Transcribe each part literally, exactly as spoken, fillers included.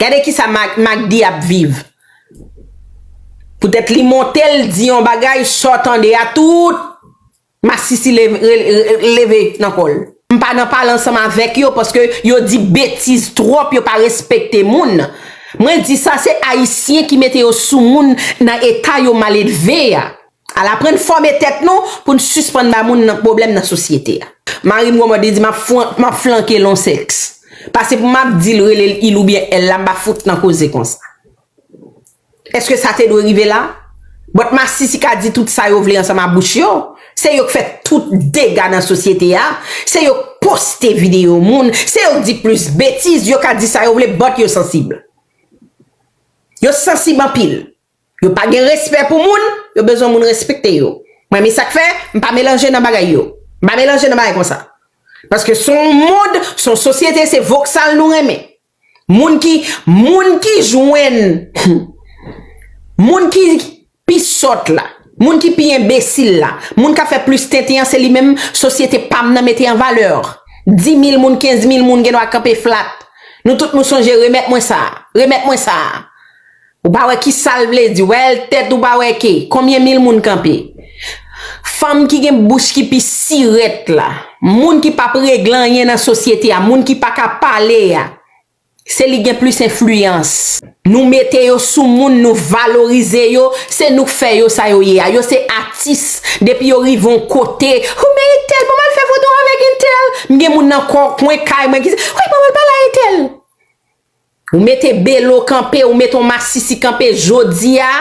Gade kisa Mac, Mac D ap viv. Poutèt li monte, l di yon bagay, sa w tande a tout masisi leve, leve nan kò l. M pa nan pale ansanm avèk yo paske yo di betiz twòp, yo pa respekte moun. Mwen di sa, se Ayisyen ki mete yo sou moun nan eta yo maledve a. Al aprann fòme tèt nou pou n sispann ba moun nan pwoblèm nan sosyete a. Mari m kòmande di m ap flan-, m ap flanke l yon sèks. Pase pou m ap di l rele l il oubyen èl la, m pa fout nan koze konsa. Èske sa te dwe rive la? Bòt masisi ka di tout sa yo vle ansanm a bouch yo. Se yo k fè tout dega nan sosyete a. Se yo k poste videyo moun. Se yo k di plis betiz. Yo ka di sa yo vle, bòt yo sansib. Yo sansib anpil. Yo pa gen respè pou moun, yo bezwen moun respekte yo. Mwen, men sa k fè, m pa melanje nan bagay yo. M pa melanje nan bagay konsa. Paske se yon mond, se yon sosyete, se voksal nou renmen. Moun ki, moun ki jwenn, moun ki pi sòt la, moun ki pi enbesil la, moun k ap fè plis tenten an, se li menm sosyete pa m nan mete an valè. Dis mil moun, kenz mil moun gen dwa kanpe flat. Nou tout nou sonje remèt mwen sa, remèt mwen sa. Ou pa wè ki sa l vle di, wè l tèt ou pa wè ke, konbyen mil moun kanpe? Fanm ki gen bouch ki pi sirèt la, moun ki p ap regle anyen nan sosyete a, moun ki pa ka pale a, se li gen plis enfliyans. Nou mete yo sou moun, nou valorize yo, se nou k fè yo sa yo ye a. Yo se atis, depi yo rive yon kote, ou men entèl, ban m al fè foto avèk entèl. M gen moun nan kwen kay mwen ki di, wi, ban m al pale a entèl. Ou mete Belo kanpe, ou mete yon masisi kanpe jodi a,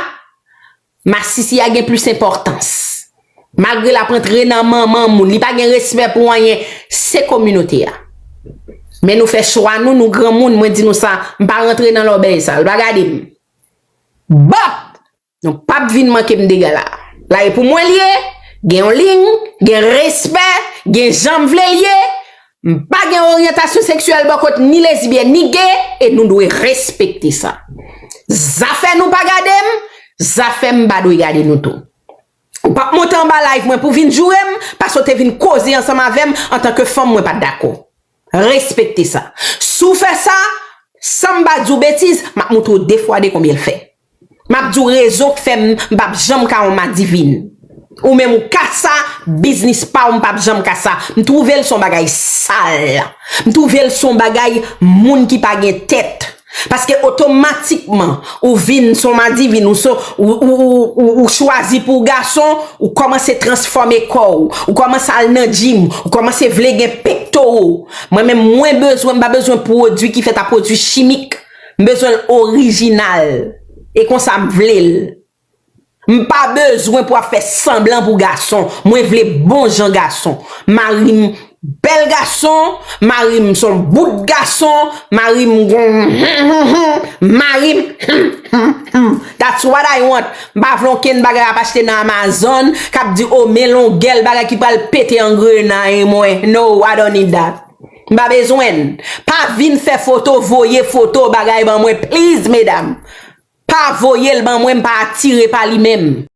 masisi a gen plis enpòtans. Malgre l ap rantre nan manman moun, li pa gen respè pou anyen, se kominote a. Men nou fè chwa nou, nou granmoun, mwen di nou sa, m pa rantre nan lòbèy sa, l pa gade m. But! Nou p ap vin manke m dega la. La e pou mwen l ye, gen yon liy, gen respè, gen jan m vle l ye. M pa gen oryantasyon seksyèl bò kot ni lesbyèn ni ge, e nou dwe respekte sa. Zafè nou pa gade m, zafè m pa dwe gade nou tou. Ou p ap monte anba live mwen pou vin joure m, paske w te vin koze ansanm avè m antanke fanm, mwen pa t dakò. Respekte sa. Si w fè sa, san m pa di w betiz, m ap montre w de fwa de konbyen l fè. M ap di w rezon k fè m, m p ap janm ka yon madivin. Ou menm ou ka sa, biznis pa w, m p ap janm ka sa. M twouve l se yon bagay sal. M twouve l se yon bagay moun ki pa gen tèt. Paske otomatikman, ou vin se yon madivin, ou se, ou, ou, ou, ou, ou chwazi pou w gason, ou kòmanse transfòme kò w, ou kòmanse al nan gym, ou kòmanse vle gen pektoral. Mwen menm, mwen bezwen, m pa bezwen pwodui ki fèt a pwodui chimik. M bezwen l orijinal. E konsa m vle l. M pa bezwen pou ap fè sanblan pou gason. Mwen vle bon jan gason. Mari m bèl gason, mari m se yon bout gason, mari m gon, mari m, that's what I want. M pa vle okenn bagay ap achte nan Amazon k ap di, o, men longè l, bagay ki pral pete angrenay mwen. No, I don't need that. M pa bezwen l. Pa vin fè foto, voye foto bagay ban mwen, please, medam. Pa voye l ban mwen, m pa atire pa li menm.